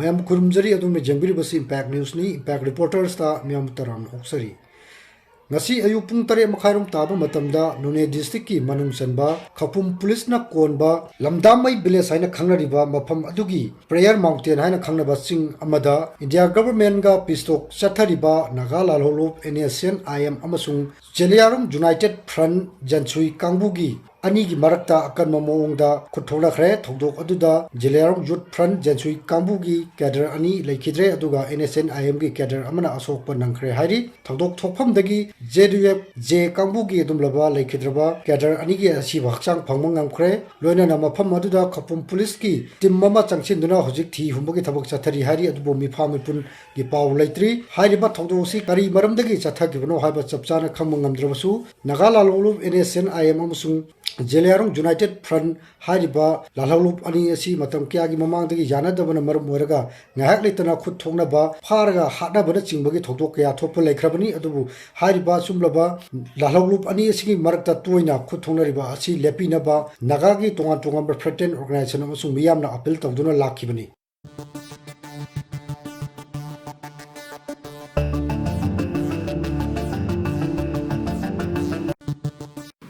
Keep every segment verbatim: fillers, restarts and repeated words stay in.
ꯃꯌꯥꯝ ꯈꯨꯔꯨꯝꯖꯔꯤ꯫ ꯑꯗꯣꯝꯅ ꯌꯦꯡꯕꯤꯔꯤꯕꯁꯤ Impact Newsꯅꯤ꯫ Impact Reportersꯇ ꯃꯤꯌꯥꯝ ꯇꯔꯥꯝꯅ ꯑꯣꯛꯆꯔꯤ꯫ ꯉꯁꯤ ꯑꯌꯨꯛ ꯄꯨꯡ ꯇꯔꯦꯠ ꯃꯈꯥꯏꯔꯣꯝ ꯇꯥꯕ ꯃꯇꯝꯗ ꯅꯣꯅꯦ districtꯀꯤ ꯃꯅꯨꯡ ꯆꯟꯕ ꯈꯧꯄꯨꯝ policeꯅ ꯀꯣꯟꯕ ꯂꯝꯗꯥꯝꯃꯩ village ꯍꯥꯏꯅ ꯈꯪꯅꯔꯤꯕ ꯃꯐꯝ ꯑꯗꯨꯒꯤ Prayer Mountain ꯍꯥꯏꯅ ꯈꯪꯅꯕ ꯆꯤꯡ ꯑꯃꯗ India governmentꯒ peace talk ꯆꯠꯊꯔꯤꯕ ꯅꯥꯒꯥ ꯂꯥꯜꯍꯧꯂꯨꯞ NSCN-IM ꯑꯃꯁꯨꯡ ꯖꯦꯂꯤꯌꯥꯡꯔꯣꯡ United Front ꯖꯦꯟꯁꯨꯏ ꯀꯥꯡꯕꯨꯒꯤ ꯑꯅꯤꯒꯤ ꯃꯔꯛꯇ ꯑꯀꯟꯕ ꯃꯑꯣꯡꯗ ꯈꯨꯠ ꯊꯣꯛꯅꯈ꯭ꯔꯦ꯫ ꯊꯧꯗꯣꯛ ꯑꯗꯨꯗ ꯖꯦꯂꯤꯌꯥꯡꯔꯣꯡ Youth Front ꯖꯦꯟꯁꯨꯏ ꯀꯥꯡꯕꯨꯒꯤ cadre ꯑꯅꯤ ꯂꯩꯈꯤꯗ꯭ꯔꯦ, ꯑꯗꯨꯒ NSCN-IMꯒꯤ cadre ꯑꯃꯅ ꯑꯁꯣꯛꯄ ꯅꯪꯈ꯭ꯔꯦ ꯍꯥꯏꯔꯤ꯫ ꯊꯧꯗꯣꯛ ꯊꯣꯛꯐꯝꯗꯒꯤ ZUF-J ꯀꯥꯡꯕꯨꯒꯤ ꯑꯗꯨꯝꯂꯕ ꯂꯩꯈꯤꯗ꯭ꯔꯕ cadre ꯑꯅꯤꯒꯤ ꯑꯁꯤꯕ ꯍꯛꯆꯥꯡ ꯐꯪꯕ ꯉꯝꯈ꯭ꯔꯦ꯫ ꯂꯣꯏꯅꯅ ꯃꯐꯝ ꯑꯗꯨꯗ ꯈꯧꯄꯨꯝ policeꯀꯤ team ꯑꯃ ꯆꯪꯁꯤꯟꯗꯨꯅ ꯍꯧꯖꯤꯛ ꯊꯤ ꯍꯨꯝꯕꯒꯤ ꯊꯕꯛ ꯆꯠꯊꯔꯤ ꯍꯥꯏꯔꯤ, ꯑꯗꯨꯕꯨ ꯃꯤꯐꯥ ꯃꯤꯄꯨꯟꯒꯤ ꯄꯥꯎ ꯂꯩꯇ꯭ꯔꯤ꯫ ꯍꯥꯏꯔꯤꯕ ꯊꯧꯗꯣꯛ ꯑꯁꯤ ꯀꯔꯤ ꯃꯔꯝꯗꯒꯤ ꯆꯠꯊꯈꯤꯕꯅꯣ ꯍꯥꯏꯕ ꯆꯞ ꯆꯥꯅ ꯈꯪꯕ ꯉꯝꯗ꯭ꯔꯕꯁꯨ, ꯅꯥꯒꯥ ꯂꯥꯜꯍꯧꯂꯨꯞ NSCN-IM ꯑꯃꯁꯨꯡ ꯖꯦꯂꯤꯌꯥꯡꯔꯣꯡ United Front ꯍꯥꯏꯔꯤꯕ ꯂꯥꯜꯍꯧꯂꯨꯞ ꯑꯅꯤ ꯑꯁꯤ ꯃꯇꯝ ꯀꯌꯥꯒꯤ ꯃꯃꯥꯡꯗꯒꯤ ꯌꯥꯅꯗꯕꯅ ꯃꯔꯝ ꯑꯣꯏꯔꯒ ꯉꯥꯏꯍꯥꯛ ꯂꯩꯇꯅ ꯈꯨꯠ ꯊꯣꯛꯅꯕ, ꯐꯥꯔꯒ ꯍꯥꯠꯅꯕꯅꯆꯤꯡꯕꯒꯤ ꯊꯧꯗꯣꯛ ꯀꯌꯥ ꯊꯣꯛꯄ ꯂꯩꯈ꯭ꯔꯕꯅꯤ꯫ ꯑꯗꯨꯕꯨ ꯍꯥꯏꯔꯤꯕ ꯑꯆꯨꯝꯂꯕ ꯂꯥꯜꯍꯧꯂꯨꯞ ꯑꯅꯤ ꯑꯁꯤꯒꯤ ꯃꯔꯛꯇ ꯇꯣꯏꯅ ꯈꯨꯠ ꯊꯣꯛꯅꯔꯤꯕ ꯑꯁꯤ ꯂꯦꯞꯄꯤꯅꯕ ꯅꯥꯒꯥꯒꯤ ꯇꯣꯉꯥꯟ ꯇꯣꯉꯥꯟꯕ fraternal organization ꯑꯃꯁꯨꯡ ꯃꯤꯌꯥꯝꯅ appeal ꯇꯧꯗꯨꯅ ꯂꯥꯛꯈꯤꯕꯅꯤ꯫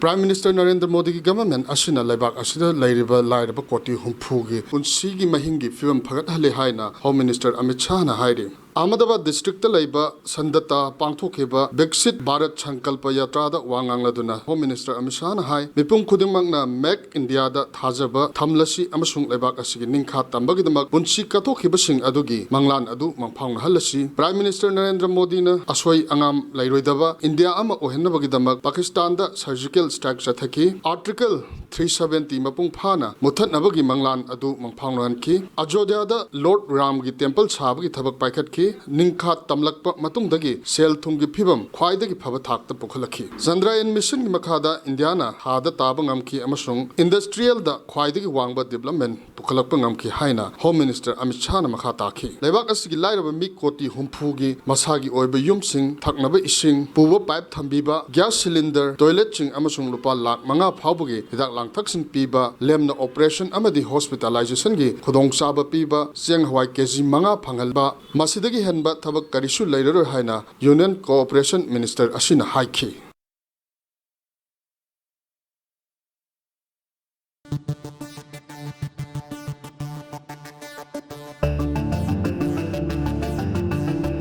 Prime Minister ꯅꯔꯦꯟꯗ꯭ꯔ ꯃꯣꯗꯤꯒꯤ government ꯑꯁꯤꯅ ꯂꯩꯕꯥꯛ ꯑꯁꯤꯗ ꯂꯩꯔꯤꯕ ꯂꯥꯏꯔꯕ ꯀꯣꯇꯤ ꯍꯨꯝꯐꯨꯒꯤ ꯄꯨꯟꯁꯤꯒꯤ ꯃꯍꯤꯡꯒꯤ ꯐꯤꯕꯝ ꯐꯒꯠꯍꯜꯂꯦ ꯍꯥꯏꯅ Home Minister ꯑꯃꯤꯠ ꯁꯥꯍꯅ ꯍꯥꯏꯔꯤ꯫ ꯑꯍꯃꯗꯥꯕꯥꯗ districtꯇ ꯂꯩꯕ ꯁꯟꯗꯇꯥ ꯄꯥꯡꯊꯣꯛꯈꯤꯕ ꯕꯤꯛꯁꯤꯠ ꯚꯥꯔꯠ ꯁꯪꯀꯜꯄ ꯌꯥꯇ꯭ꯔꯥꯗ ꯋꯥ ꯉꯥꯡꯂꯗꯨꯅ Home Minister ꯑꯃꯤꯠ ꯁꯥꯍꯅ ꯍꯥꯏ, ꯃꯤꯄꯨꯝ ꯈꯨꯗꯤꯡꯃꯛꯅ Make Indiaꯗ ꯊꯥꯖꯕ ꯊꯝꯂꯁꯤ ꯑꯃꯁꯨꯡ ꯂꯩꯕꯥꯛ ꯑꯁꯤꯒꯤ ꯅꯤꯡꯈꯥ ꯇꯝꯕꯒꯤꯗꯃꯛ ꯄꯨꯟꯁꯤ ꯀꯠꯊꯣꯛꯈꯤꯕꯁꯤꯡ ꯑꯗꯨꯒꯤ ꯃꯪꯂꯥꯟ ꯑꯗꯨ ꯃꯪꯐꯥꯎꯅꯍꯜꯂꯁꯤ꯫ Prime Minister ꯅꯔꯦꯟꯗ꯭ꯔ ꯃꯣꯗꯤꯅ ꯑꯁꯣꯏ ꯑꯉꯥꯝ ꯂꯩꯔꯣꯏꯗꯕ ꯏꯟꯗꯤꯌꯥ ꯑꯃ ꯑꯣꯏꯍꯟꯅꯕꯒꯤꯗꯃꯛ ꯄꯥꯀꯤꯁꯇꯥꯟꯗ surgical strike ꯆꯠꯊꯈꯤ꯫ Article three seventy ꯃꯄꯨꯡ ꯐꯥꯅ ꯃꯨꯠꯊꯠꯅꯕꯒꯤ ꯃꯪꯂꯥꯟ ꯑꯗꯨ ꯃꯪꯐꯥꯎꯅꯍꯟꯈꯤ꯫ ꯑꯌꯣꯙ꯭ꯌꯥꯗ Lord ꯔꯥꯝꯒꯤ temple ꯁꯥꯕꯒꯤ ꯊꯕꯛ ꯄꯥꯏꯈꯠꯈꯤ꯫ ꯅꯤꯡꯈꯥ ꯇꯝꯂꯛꯄ ꯃꯇꯨꯡꯗꯒꯤ ꯁꯦꯜ ꯊꯨꯝꯒꯤ ꯐꯤꯕꯝ ꯈ꯭ꯋꯥꯏꯗꯒꯤ ꯐꯕ ꯊꯥꯛꯇ ꯄꯨꯈꯠꯂꯛꯈꯤ꯫ ꯆꯟꯗ꯭ꯔꯌꯥꯟ ꯃꯤꯁꯟꯒꯤ ꯃꯈꯥꯗ ꯏꯟꯗꯤꯌꯥꯅ ꯊꯥꯗ ꯇꯥꯕ ꯉꯝꯈꯤ ꯑꯃꯁꯨꯡ ꯏꯟꯗꯁꯇ꯭ꯔꯤꯌꯦꯜꯗ ꯈ꯭ꯋꯥꯏꯗꯒꯤ ꯋꯥꯡꯕ ꯗꯤꯕꯂꯞꯃꯦꯟ ꯄꯨꯈꯠꯂꯛꯄ ꯉꯝꯈꯤ ꯍꯥꯏꯅ ꯍꯣꯝ ꯃꯤꯅꯤꯁꯇꯔ ꯑꯃꯤꯠ ꯁꯥꯍꯅ ꯃꯈꯥ ꯇꯥꯈꯤ꯫ ꯂꯩꯕꯥꯛ ꯑꯁꯤꯒꯤ ꯂꯥꯏꯔꯕ ꯃꯤ ꯀꯣꯇꯤ ꯍꯨꯝꯐꯨꯒꯤ ꯃꯁꯥꯒꯤ ꯑꯣꯏꯕ ꯌꯨꯝꯁꯤꯡ, ꯊꯛꯅꯕ ꯏꯁꯤꯡ, ꯄꯨꯕ ꯄꯥꯏꯞ ꯊꯝꯕꯤꯕ, ꯒ꯭ꯌꯥꯁ ꯁꯤꯂꯤꯟꯗꯔ, ꯇꯣꯏꯂꯦꯠꯁꯤꯡ ꯑꯃꯁꯨꯡ ꯂꯨꯄꯥ ꯂꯥꯈ ꯃꯉꯥ ꯐꯥꯎꯕꯒꯤ ꯍꯤꯗꯥꯛ ꯂꯥꯡꯊꯛꯁꯤꯡ ꯄꯤꯕ, ꯂꯦꯝꯅ ꯑꯣꯄꯔꯦꯁꯟ ꯑꯃꯗꯤ ꯍꯣꯁꯄꯤꯇꯥꯂꯥꯏꯖꯦꯁꯟꯒꯤ ꯈꯨꯗꯣꯡꯆꯥꯕ ꯄꯤꯕ, ꯆꯦꯡ ꯍꯋꯥꯏ ꯀꯦꯖꯤ ꯃꯉꯥ ꯐꯪꯍꯟꯕ, ꯃꯁꯤꯗꯒꯤ ꯍꯦꯟꯕ ꯊꯕꯛ ꯀꯔꯤꯁꯨ ꯂꯩꯔꯔꯣꯏ ꯍꯥꯏꯅ ꯌꯨꯅꯤꯌꯟ ꯀꯣꯑꯣꯄꯔꯦꯁꯟ ꯃꯤꯅꯤꯁꯇꯔ ꯑꯁꯤꯅ ꯍꯥꯏꯈꯤ꯫